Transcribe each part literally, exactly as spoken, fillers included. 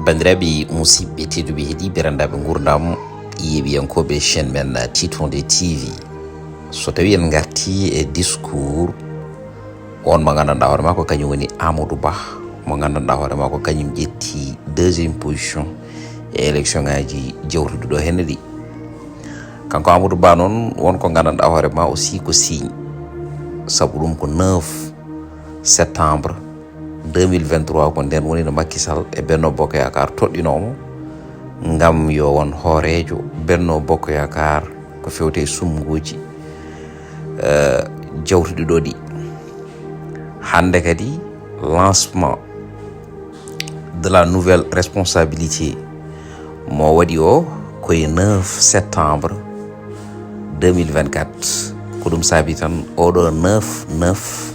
Banndiraaɓe musidɓe tedduɓe heɗiiɓe renndaɓe nguurndam, yeeɓiyankooɓe chaîne men Titonde T V. So tawii en ngartii e discours on mo nganndanɗaa hoore maa ko kañum woni Amadou Ba, mo nganndanɗaa hoore maa ko kañum ƴetti deuxième position e élection ŋaaji jawtuɗi ɗo henne ɗi. Kanko Amadou Ba noon, won ko nganndanɗaa hoore maa aussi ko signe, sabu ɗum ko neuf septembre deux mille vingt-trois, ko ndeen woni no Macky Sall e Benno Bokk Yaakaar toɗɗinoo mo ngam yo won hooreejo Benno Bokk Yaakaar ko fewte e suɓngooji, eh, jawtuɗi ɗo ɗi. Hannde kadi, lancement de la nouvelle responsabilité mo waɗi o ko e neuf septembre deux mille vingt-quatre. Ko ɗum saabi tan oɗo neuf neuf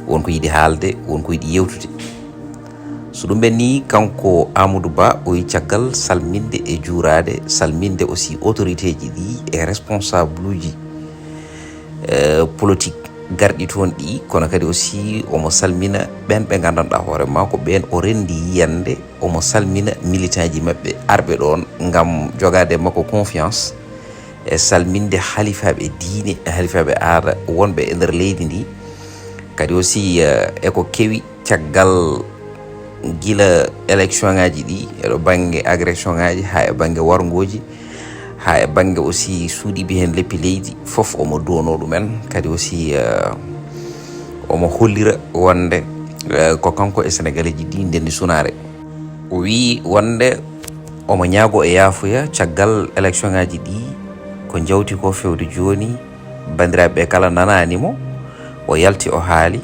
won ko yiɗi haalde, won ko yiɗi yewtude. So ɗum ɓenni, kanko Amadou Ba, o yi caggal salminde e juuraade, salminde aussi autorité ji ɗi e responsable uji, eh, politique garɗi toon ɗi, kono kadi aussi omo salmina ɓen ɓe nganndanɗaa hoore maa ko ɓen o renndi yiyannde, omo salmina militant ji maɓɓe arɓe ɗoon ngam jogaade e makko confiance, e salminde halifaaɓe diine, e halifaaɓe aada wonɓe e nder leydi ndi. Kadi aussi, eh, eko kewi caggal gila élection ŋaaji ɗi, e ɗo bannge agression ŋaaji, haa e bannge warngooji, haa e bannge aussi suuɗiiɓe heen leppi leydi, fof omo duwonoo ɗumen. Kadi aussi, eh, omo hollira wonde, eh, ko kanko e Sénégalais ji ɗi ndenndi sunaare. O wii wonde omo ñaagoo e yaafuya caggal élection ŋaaji ɗi ko njawti ko fewde jooni. Banndiraaɓe ɓe kala nanaani mo, o yalti o haali.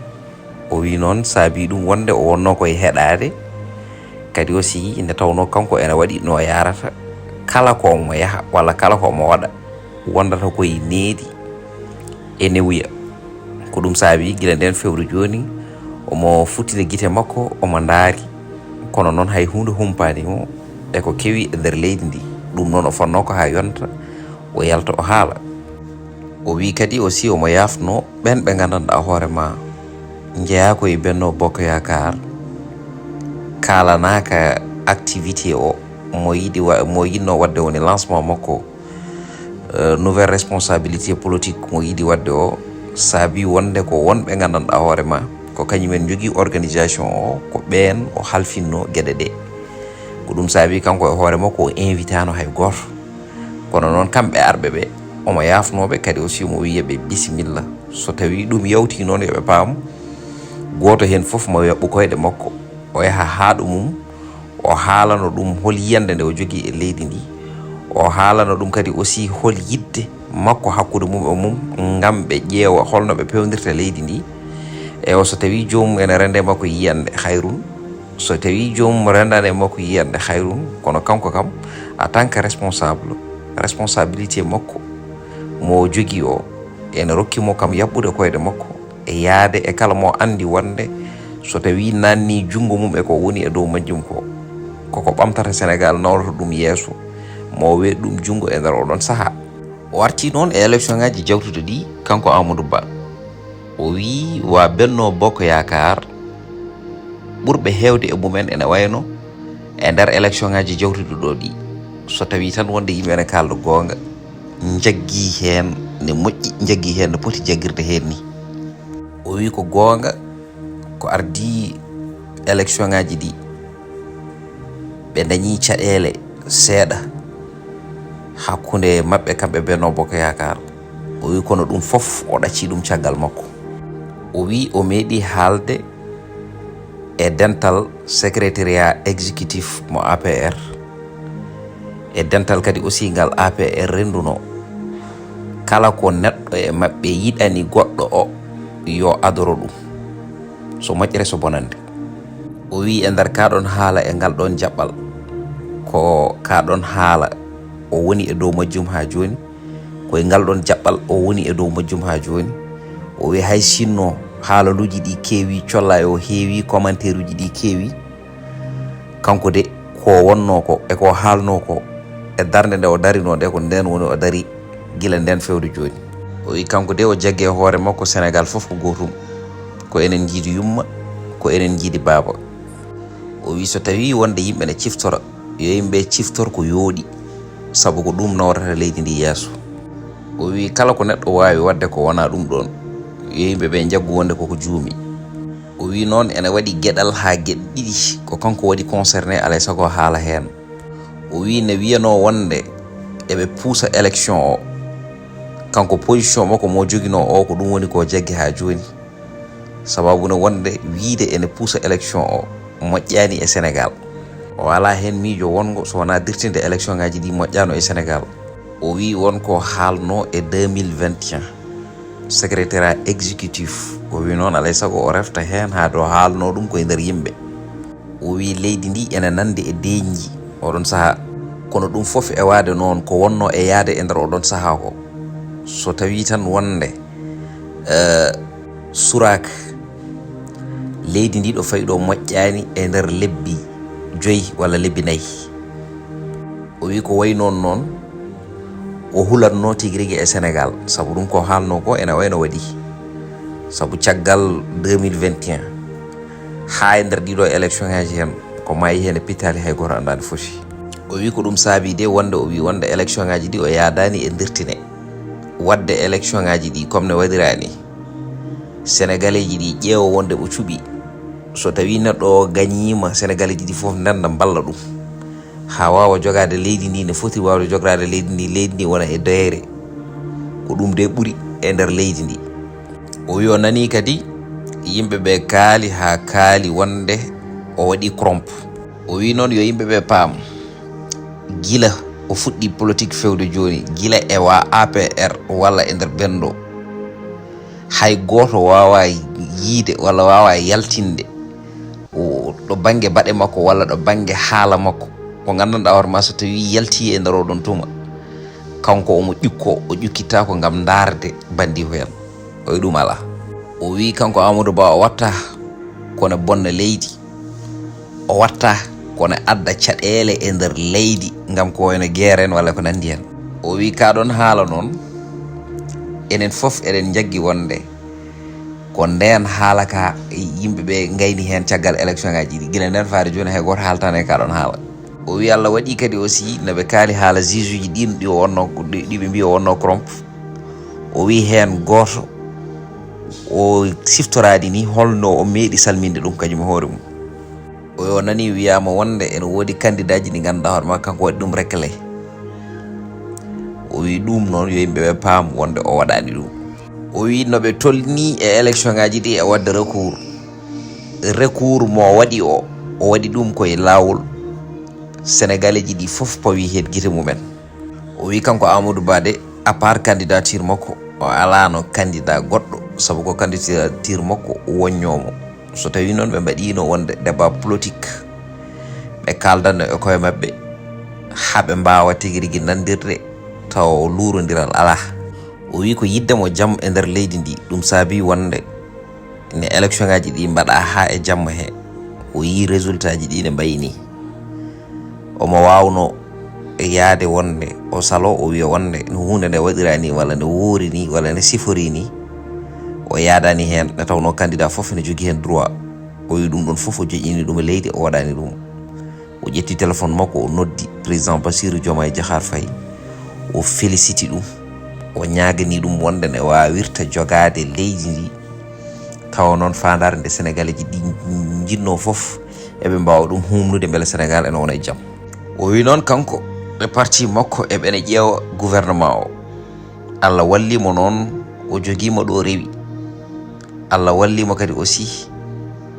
O wii noon saabii ɗum wonde o wonnoo ko e heɗaade. Kadi aussi nde tawnoo kanko ene waɗi no yaarata, kala ko omo yaha walla kala ko omo waɗa, wondata ko e needi e newuya. Ko ɗum saabii gila ndeen fewde jooni, omo futtita gite makko, omo ndaari. Kono noon hay huunde humpaani mo e ko kewi e nder leydi ndi. Ɗum noon o fotnoo ko haa yonta, o yalta o haala. O wii kadi aussi omo yaafnoo ɓen ɓe nganndanɗaa hoore maa njeyaa ko e Benno Bokk Yaakaar, kaalanaaka activité o mo yiɗi wa-, mo yiɗnoo waɗde woni lancement makko, eh, nouvelle responsabilité politique mo yiɗi waɗde o, saabii wonde ko won ɓe nganndanɗaa hoore maa ko kañum en njogii organisation o, ko ɓeen o halfinnoo geɗe ɗe. Ko ɗum saabii kanko e hoore makko o invitaano hay gooto. Kono noon kamɓe arɓe ɓe, omo yaafnoo ɓe kadi aussi omo wiya ɓe bisimilla. So tawii ɗum yawtii noon yo ɓe paam, gooto heen fof mo yaɓɓu koyɗe makko, o yaha haa ɗo mum, o haalano ɗum hol yiyannde nde o jogii e leydi ndi. O haalano ɗum kadi aussi hol yiɗde makko hakkunde mum e mum, ngam ɓe ƴeewa holno ɓe peewndirta leydi ndi. E o so tawii joomum ene renndee makko yiyannde, hayrun. So tawii joomum renndane makko yiyannde, hayrun. Kono kanko kam, en tant que responsable, responsabilité makko mo o jogii o, ene rokki mo kam yaɓɓude koyɗe makko e yaade e kala mo anndi wonde so tawii naatnii junngo mum e ko woni e dow majjum ko, koko ɓamtata Senegaal, nawrata ɗum yeeso, mo weet ɗum junngo e nder oɗon sahaa. O artii noon e élection ŋaaji jawtuɗi ɗi, kanko Amadou Ba. O wii waa Benno Bokk Yaakaar, ɓurɓe heewde e mumen ene wayno e nder élection ŋaaji jawtuɗi ɗo ɗi, so tawii tan wonde yimɓe ene kaalda goonga, njaggii heen ne moƴƴi, njaggii heen no poti jaggirde heen ni. O wii ko goonga, ko ardii élection ŋaaji ɗi, ɓe ndañii caɗeele seeɗa hakkunde maɓɓe kamɓe Benno Bokk Yaakaar. O wii kono ɗum fof o ɗaccii ɗum caggal makko. O wii o meeɗii haalde e dental secrétariat exécutif mo A P R, e dental kadi aussi ngal A P R renndunoo, kala ko neɗɗo e maɓɓe yiɗani goɗɗo o, yo adoro ɗum, so moƴƴere so bonannde. O wii e nder kaa ɗoon haala e ngal ɗoon jaɓɓal, ko kaa ɗoon haala o woni e dow majjum haa jooni, ko e ngal ɗoon jaɓɓal o woni e dow majjum haa jooni. O wii hay sinno haalaluuji ɗi keewi, collaay o heewi, commentaire uji ɗi keewi, kanko de ko wonnoo ko e ko haalnoo ko e darnde nde o darinoo nde, ko ndeen woni o dari gila ndeen fewde jooni. O wii kanko de o jaggi e hoore makko Senegaal fof ko gootum, ko enen njiidi yumma, ko enen njiidi baaba. O wi so tawi wonde yimɓe ne ciftora, yo yimɓe ciftor ko yooɗi, sabu ko ɗum nawrata leydi ndi yeeso. O wi kala ko neɗɗo waawi waɗde ko wonaa ɗum ɗoon, yo yimɓe ɓe njaggu wonde koko juumi. O wi noon ene waɗi geɗal haa geɗe ɗiɗi ko kanko waɗi concerné, alay sago haala heen. O wi ne wiyanoo wonde eɓe puusa élection o, kanko position makko mo joginoo o, ko ɗum woni ko jaggi haa jooni. Sababu ne wonde wiide ene puusa élection o moƴƴaani e Sénégal. O alaa heen miijo wonngo so wonaa dirtinde élection ngaji ɗi moƴƴaano e Sénégal. O wi won ko haalno e deux mille vingt et un, secrétariat exécutif. O wi noon alay sago o refta heen haa ɗo haalno ɗum koye nder yimɓe. O wi leydi ndi ene nandi e deeƴnji oɗon sahaa. Kono ɗum fof e waade noon ko wonno e yaade e nder oɗon sahaa ko, so tawi tan wonde, eh, suraaka, leydi ndi ɗo fayi ɗo moƴƴaani e nder lebbi joyi walla lebbi nayi. O wi ko wayi noon noon, o hulatno tigi rigi e Sénégal, sabu ɗum ko haalno ko ene wayno waɗi. Sabu caggal deux mille vingt et un, haa e nder ɗiɗo élection ngaji heen, ko maayi heen e pittaali hay gooto anndaani foti. O wi ko ɗum saabi de wonde, o wi wonde élection ngaji ɗi o yaadaani e dirtine. Waɗde élection ngaji ɗi comme ne waɗiraa ni, Sénégalais ji ɗi ƴeewa wonde o cuɓi. So tawi neɗɗo o gañiima, Sénégalais ji ɗi fof ndenda mballa ɗum. Haa waawa jogaade leydi ndi, ne foti waawde jogaade leydi ndi, leydi ndi wona e doyre. Ko ɗum de ɓuri e nder leydi ndi. O wi o nanii kadi yimɓe ɓe kaali haa kaali wonde o waɗi corrompu. O wi noon yo yimɓe ɓe paam, gila o fuɗɗi politique fewde jooni, gila e wa A P R walla e nder Benno, hay gooto waawaa yiide walla waawaa yaltinde o, ɗo bannge baɗe makko walla ɗo bannge haala makko, ko nganndanɗaa hoore ma so tawii yaltii e nder oɗon tuma, kanko omo ƴukko, o ƴukkitaako ngam ndaarde banndiiko en. O wi ɗum alaa. O wi kanko Amadou Ba o watta kono bonna leydi, o watta kono adda caɗeele e nder leydi ngam ko wayno guerre en walla ko nanndi heen. O wi ka ɗon haala noon, enen fof eɗen njaggi wonde ko ndeen haala ka yimɓe ɓe ngayni heen caggal élection ngaji ɗi. Gila ndeen faade jooni hay gooto haaltaani e ka ɗon haala. O wi Allah waɗi kadi aussi no ɓe kaali haala juge uji ɗin ɗi o wonno, ɗi, ɗi ɓe mbi o wonno corrompu. O wi heen gooto o siftoraani ni holno o meeɗi salminde ɗum kañum e hoore mum. O yo nani wiyaama wonde ene woodi candidat ji ɗi ngannduɗaa hoore ma kanko waɗi ɗum réglé. O wi ɗum noon yo yimɓe ɓe paam wonde o waɗaani ɗum. O wi no ɓe tolni e élection ngaji ɗi e waɗde recours. Recours mo waɗi o, o waɗi ɗum koye laawol. Sénégalais ji ɗi fof pawi heen gite mumen. O wi kanko Amadou Ba de, à part candidature makko, o alaano candidat goɗɗo, sabu ko candidature makko woññoomo. So tawi noon ɓe mbaɗiino wonde débat politique, ɓe kaaldanno e koye maɓɓe, haa ɓe mbaawa tigi rigi nandirde tawa luurondiral alaa. O wi ko yidde mo jam e nder leydi ndi, ɗum saabi wonde ne élection ngaji ɗi mbaɗa haa e jamma he, o yii résultat ji ɗi ne mbayi ni. Omo waawno yaade wonde o salo, o wiya wonde no huunde nde waɗira ni, walla nde woori ni, walla nde sifori ni, o yaadani heen, nde tawnoo candidat fof ene jogii heen droit. O wi ɗum ɗon fof o joƴƴini ɗum e leydi, o waɗani ɗum. O ƴetti téléphone makko, o noddi président Bassirou Diomaye Diakhar Faye, o féliciti ɗum, o ñaagani ɗum wonde ne waawirta jogaade leydi ndi, tawa noon faandaare nde Sénégalais ji ɗi njinnoo fof eɓe mbaawa ɗum humnude mbele Sénégal ene wona e jam. O wi noon kanko e parti makko eɓene ƴeewa gouvernement o. Allah walli mo noon, o jogiima ɗo rewi. Allah walli mo kadi aussi,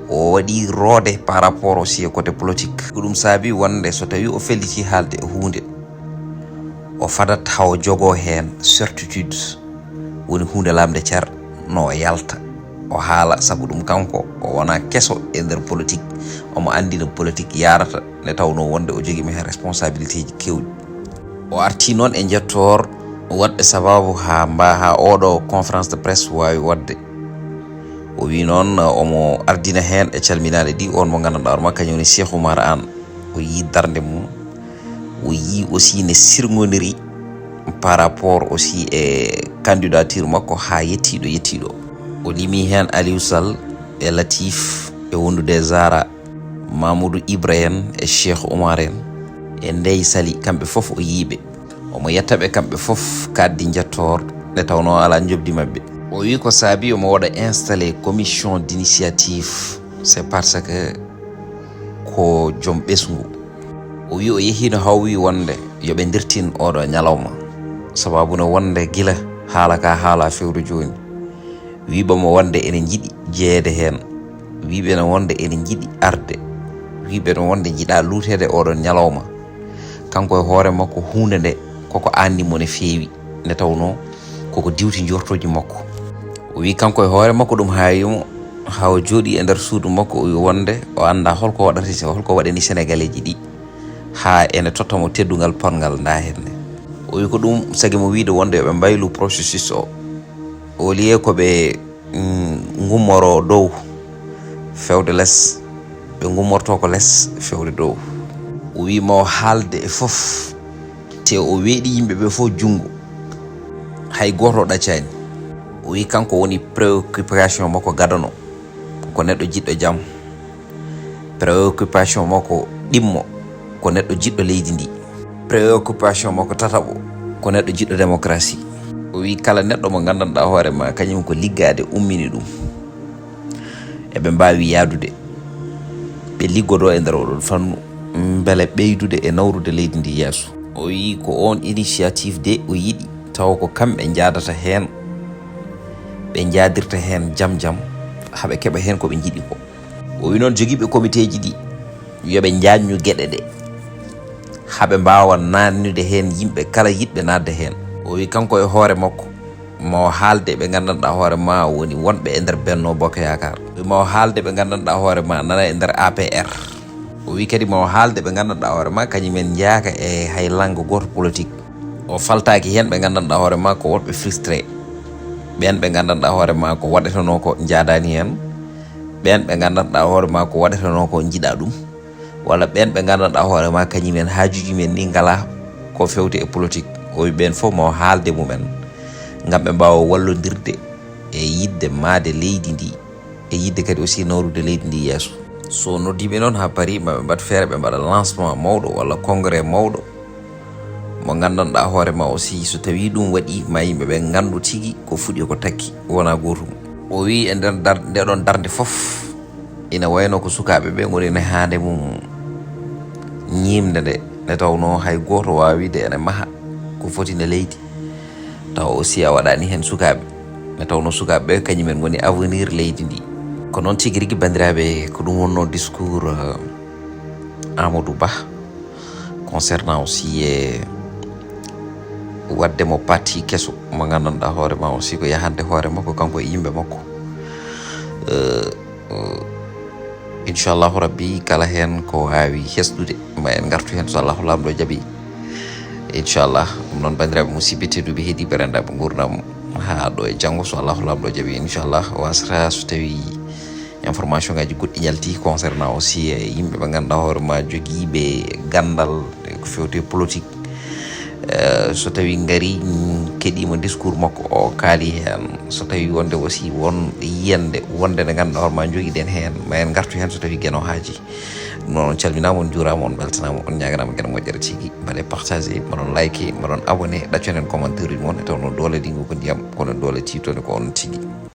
o waɗi roode par rapport aussi e côté politique. Ko ɗum saabi wonde so tawi o felliti haalde e huunde, o fadat haa o jogoo heen certitude, woni huunde lamnde cer, no o yalta, o haala, sabu ɗum kanko o wona keso e nder politique, omo anndi no politique yarata, nde tawnoo wonde o jogiima heen responsabilité ji keewɗi. O arti noon e njettoor waɗɓe sababu haa mba-, haa oɗo conférence de presse waawi waɗde. O wi noon, omo ardina heen e calminaale ɗi, on mo nganndanɗaa hoore ma, kañum woni Cheikh Oumar Anne. O yii darnde mum, o yii aussi ne sirŋondiri par rapport aussi e candidature makko haa yettiiɗo, yettiiɗo. O limi heen Aliou Sall e Latif e wondude e Zahra. Mamoudou Ibra en e Cheikh Oumar en e Ndeye Saly, kamɓe fof o yii ɓe. Omo yetta ɓe kamɓe fof kaddi njettoor nde tawnoo alaa njoɓdi maɓɓe. O wii ko saabii omo waɗa installé commission d'initiative, c'est parce que ko joom ɓesngu. O wii o yehiino hawwii wonde yo ɓe ndirtin ooɗo ñalawma, sababu no wonde gila haala ka haalaa fewde jooni. Wiiɓe mo wonde ene njiɗi jeyeede heen, wiiɓe no wonde ene njiɗi arde, wiiɓe no wonde njiɗaa luuteede ooɗon ñalawma. Kanko e hoore makko huunde nde koko aanni mo no feewi, nde tawnoo koko diwti njortooji makko. O wii kanko e hoore makko ɗum haawi mo, haa o jooɗii e nder suudu makko, o wii wonde o anndaa holko waɗata, holko waɗani Senegaleeji ɗi haa ene totta mo teddungal potngal ndaa heen ne. O wii ko ɗum sagi mo wiide wonde yo ɓe mbaylu processus o. Au lieu ko ɓe, mm, ngummoroo dow fewde les, ɓe ngummortoo ko les fewde dow. O wii mo haalde e fof, te o weeɗi yimɓe ɓe fof junngo. Hay gooto ɗaccaani. O wii kanko woni préoccupation makko gadano, ko neɗɗo jiɗɗo jam. Préoccupation makko ɗimmo ko neɗɗo jiɗɗo leydi ndi. Préoccupation makko tataɓo ko neɗɗo jiɗɗo démocratie. O wii kala neɗɗo mo nganndanɗaa hoore ma kañum ko liggaade ummini ɗum. Eɓe mbaawi yaadude, ɓe liggodoo e nder oɗon fannu, mbele ɓeydude e nawrude leydi ndi yeeso. O wii ko oon initiative de o yiɗi, tawa ko kamɓe njaadata heen, ɓe njaadirta heen jam jam, haa ɓe keɓa heen ko ɓe njiɗi ko. O wii noon jogiiɓe komiteeji ɗi, yo ɓe njaajnu geɗe ɗe, haa ɓe mbaawa naatnude heen yimɓe kala yiɗɓe naatde heen. O wii kanko e hoore makko, ma o haalde ɓe nganndanɗaa hoore ma woni wonɓe e nder Benno Bokk Yaakaar. Ma o haalde ɓe nganndanɗaa hoore ma nana e nder A P R. O wii kadi ma o haalde ɓe nganndanɗaa hoore ma kañum en njaaka e hay lannga gooto politique. O faltaaki heen ɓe nganndanɗaa hoore ma ko woɗɓe frustré. Ɓeen ɓe nganndanɗaa hoore ma ko waɗetenoo ko njaadaani heen. Ɓeen ɓe nganndanɗaa hoore ma ko waɗetenoo ko njiɗaa ɗum. Walla ɓeen ɓe nganndanɗaa hoore ma kañum en haajuuji men ni ngalaa ko fewte e politique. O wii ɓeen fof ma o haalde mumen ngam ɓe mbaawa wallondirde e yiɗde maande leydi ndi, e yiɗde kadi aussi nawrude leydi ndi yeeso. So noddiiɓe noon haa Paris, ma ɓe mbaɗ feere ɓe mbaɗa lancement mawɗo walla congrès mawɗo mo nganndanɗaa hoore ma aussi, so tawii ɗum waɗii ma yimɓe ɓe nganndu tigi ko fuɗi ko takki wonaa gootum. O wii e nder dar-, nde ɗoon darnde fof, ina wayno ko sukaaɓe ɓe ngoni e haande mum ñiimde nde, nde tawnoo hay gooto waawaa wiide ene maha ko foti nde leydi, tawa aussi a waɗaani heen sukaaɓe, nde tawnoo sukaaɓe ɓe kañum en ngoni avenir leydi ndi. Ko noon tigi rigi, banndiraaɓe, ko ɗum wonnoo discours, euh, Amadou Ba concernant aussi e waɗde mo parti keso mo nganndanɗaa hoore ma aussi ko yahande hoore makko kanko e yimɓe makko. Euh, euh, inchallahu rabbi, kala heen ko waawi hesɗude ma en ngartu heen so Allahu Laamɗo jaɓi. Inchallah, ɗum noon banndiraaɓe musidɓe tedduɓe heɗiiɓe renndaaɓe nguurndam haa ɗo e janngo so Allahu Laamɗo jaɓi. Inchallah, wasata so tawii information ngaji goɗɗi njalti concernant aussi e yimɓe ɓe ngannduɗaa hoore ma jogiiɓe ganndal e ko fewti e politique. Eh, so tawii ngari, mm, keɗiima discours makko o kaali heen, so tawii wonde aussi won yiyannde wonde nde ngannduɗaa hoore ma jogiɗen heen, ma en ngartu heen so tawii Geno haaji. Ɗum noon on calminaama, on njuuraama, on mbeltanaama, on ñaaganaama geɗe moƴƴere tigi. Mbaɗe partagé, mbaɗon like, mbaɗon abonné, ɗacconen commentaire uji mon, e tawnoo doole ɗi ko ndiyam, kono doole tiitoonde ko on tigi.